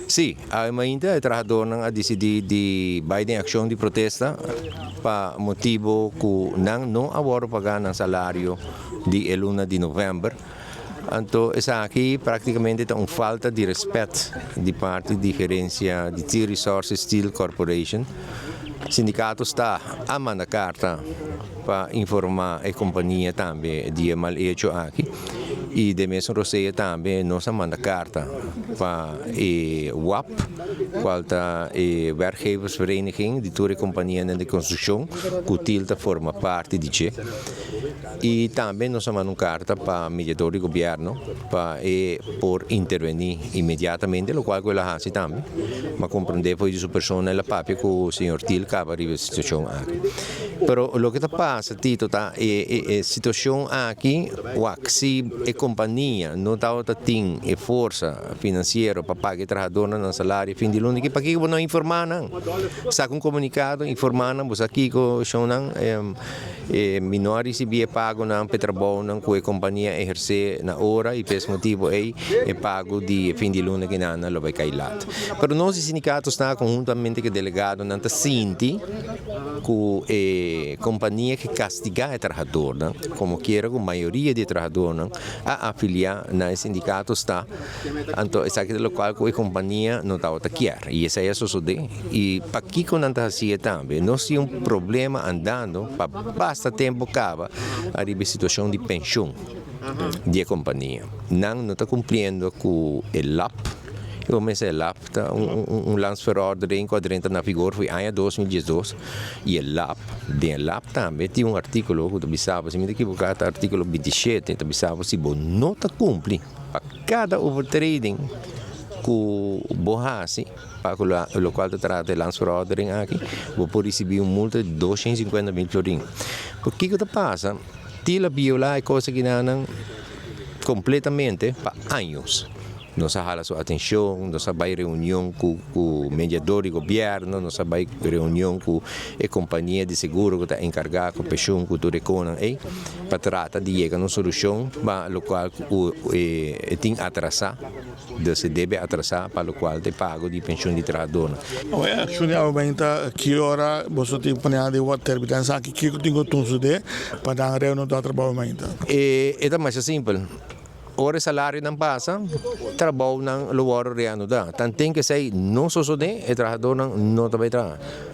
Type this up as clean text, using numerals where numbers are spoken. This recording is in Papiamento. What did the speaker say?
Sí, awe mainta e trahadornan a disidí di bai den akshon di protesta pa motibu ku nan no a wòrdu pagá nan salario di e luna di novèmber. Anto esaki práktikamente ta un falta di rèspèt di parti di gerensia di T Resources Steel Corporation. Sindikato sta a manda karta pa informá e kompania tambe di e mal echo aki i den mesun rosea tambe nos a manda karta pa e WAP, kual ta e Werkgeversvereniging di tur e kompanianan di konstrukshon ku Til ta forma parti di dje. I tambe nos a manda un karta pa mediador di gobièrnu pa e por intervení inmediatamente, lokual ku el a hasi tambe. M'a komprendé for di su persona el a papia ku señor Til kaba riba e situashon aki. Pero loke ta pasa, Tito, ta e e situashon aki, wak, si e kompania no tabata tin e forsa finansiero pa paga e trahadornan nan salario fin di luna, pakiko bo no a informá nan? Saka un komunikado, informá nan, bo sa kiko shownan. E mi no a risibí e pagonan p'e trabounan ku e kompania a ehersé na ora i p'es motibu ei e pago di e fin di luna kinan lo bai kai lat. Pero nos di sindikato sta konhuntamente ku e delegadonan ta sinti ku e kompania ke kastigá e trahadornan, komokiera ku mayoria di e trahadornan a afiliá na e sindikato sta. Anto esaki ta lokual ku e kompania no tabata kier i esei a sosodé. I pakiko nan ta hasi e tambe? Nos tin un problema andando pa basta tempu kaba ariba e situashon di penshun di e kompania. Nan no ta kumpliendo ku e lap. I bo mester e lap ta un landsverordening ku a drenta na vigor for e aña 2012 i e lap, den e lap tambe tin un artíkulo ku ta bisa bo, si mi ta ekiboká ta artíkulo 27, ta bisa bo si bo no ta kumpli pa kada overtreding ku bo hasi pa ku lokual ta trata e landsverordening aki, bo por risibí un multa di 250.000 florin. Por kiko ta pasa? Til a biolá e kos akinanan kompletamente pa años. Nos a hala su atenshon, nos a bai reunion ku ku mediador di gobièrnu, nos a bai reunion ku e kompania di seguro ku ta enkargá ku penshun ku tur e konan ei pa trata di yega na un solushon pa lokual ku e tin atrasá, dus e debe atrasá pa lokual ta e pago di penshun di trahadornan. Awor e akshon di awe ta ki ora boso tin planeá di terminá esaki? Kiko tin ku sucedé pa nan reanudá trabou mainta? E ta masha simpel. Ora e salarionan pasa, trabounan lo wòrdu reanudá. Tanten ku esei no sosodé, e trahadónan no ta bai traha.